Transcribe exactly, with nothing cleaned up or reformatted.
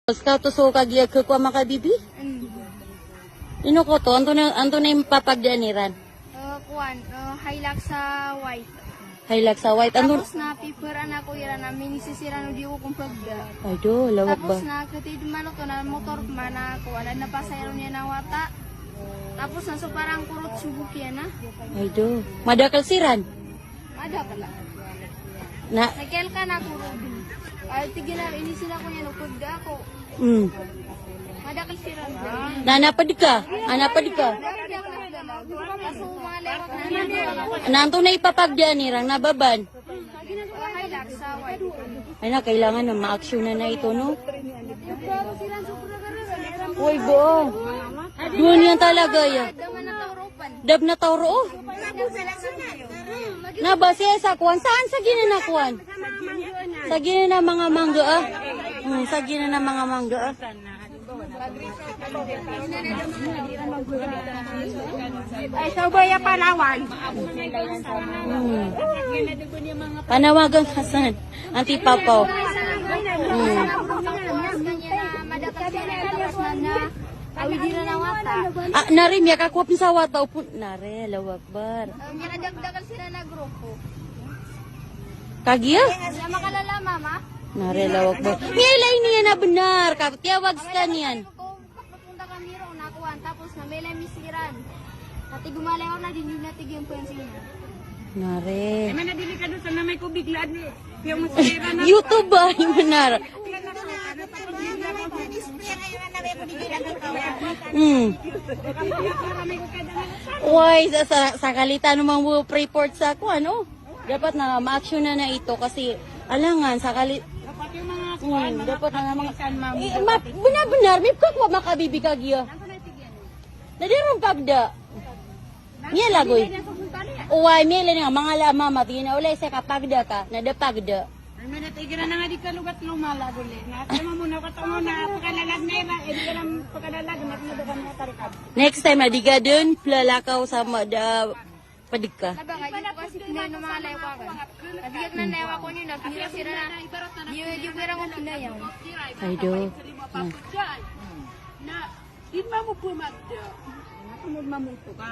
Ska oto so kagiya khakowa makabibi? Ino koto, antonaa, antonaa i ppapagdaan iran? Eh, kowan, eh, Hilux a white. Hilux a white, antonaa? Tapos na paper a ako iran na minisisiran o di ko pagda. Ay do, lawak ba? Tapos na khatid man oto na motor pman a kowan, na pasayro niyan a wata. Tapos na so parang korot so bok iyan a. Ay do. Madakel siran? Madakel a. Na? Nakel ka na ko rodi. Ay, tig iyan a, inisina ko niyan o pagda ako. Hmm. Madakel siran. Na, na pagda ka? Ah, na pagda ka? Na, antonaa i ppapagdaan iran, na baban? Ay na, kailangan na ma-action na na ito, no? Uy, bo. Doon yan talaga, ya. Da pn a taw roo. Na ba siya sa kowan? Saan sa giyanan a kowan? Sa giyanan a manga mangga, ah. Hmm, sa giyanan a manga mangga, ah. Ay, sa Ubaya, Palawan. Hmm. Panawagan ka san? Anti papaw. Hmm. Ah, na rin, miyakakowa pn sa wata o pn. Na rin, Allahu Akbar. Miyakadakdakl sii na grupo. Kagiya? Sa makalala, mama. Na rin, Allahu Akbar. Miyailay niyan a bnar, ka, tiyawag skaniyan. Papunta kami ron, na kowan, tapos na miyailay mi siran. Na tig o mama iyan na di niyo na tig iyan pn sii. Na rin. Ay, mana delikado sa na may ko biglaan eh. Yung sa iran na YouTube ba? Yung bnar. Hmm. Why, sa, sa, sakali tano mang report sa kowan, no? Dapat na ma-action na na ito kasi alangan sakali. Dapat yung mga, hmm, kuwan, mga dapat na mga, kapisan, ma'am. Eh, ma-, bnar-bnar, may pkakowa makabibi kagiya. Na di ron pagda. Miyailay lagoy. Oway, miyailay na nga, manga la mama, tig iyan a, olay sa kapagda ka, na da pagda. Ay, mana tig iran na nga di ka lugat lumalagoy, eh. Na, sa mamo na, katongo na, pakalalag na iran, eh, di ka lang pakalalag, na, na, na, na, tarikab. Next time, na di ka dn plalakaw sa ma-, da, Pd ka. Laba nga, di ko kasi pinayaw o mama ko aken. Kagiya ko na nayaw ako niyo na, pinayaw siran na. Di, di ko iran ko pinayaw. Ay do. Hmm. Na, di mamo pmagda. Ano mo mamuto ka?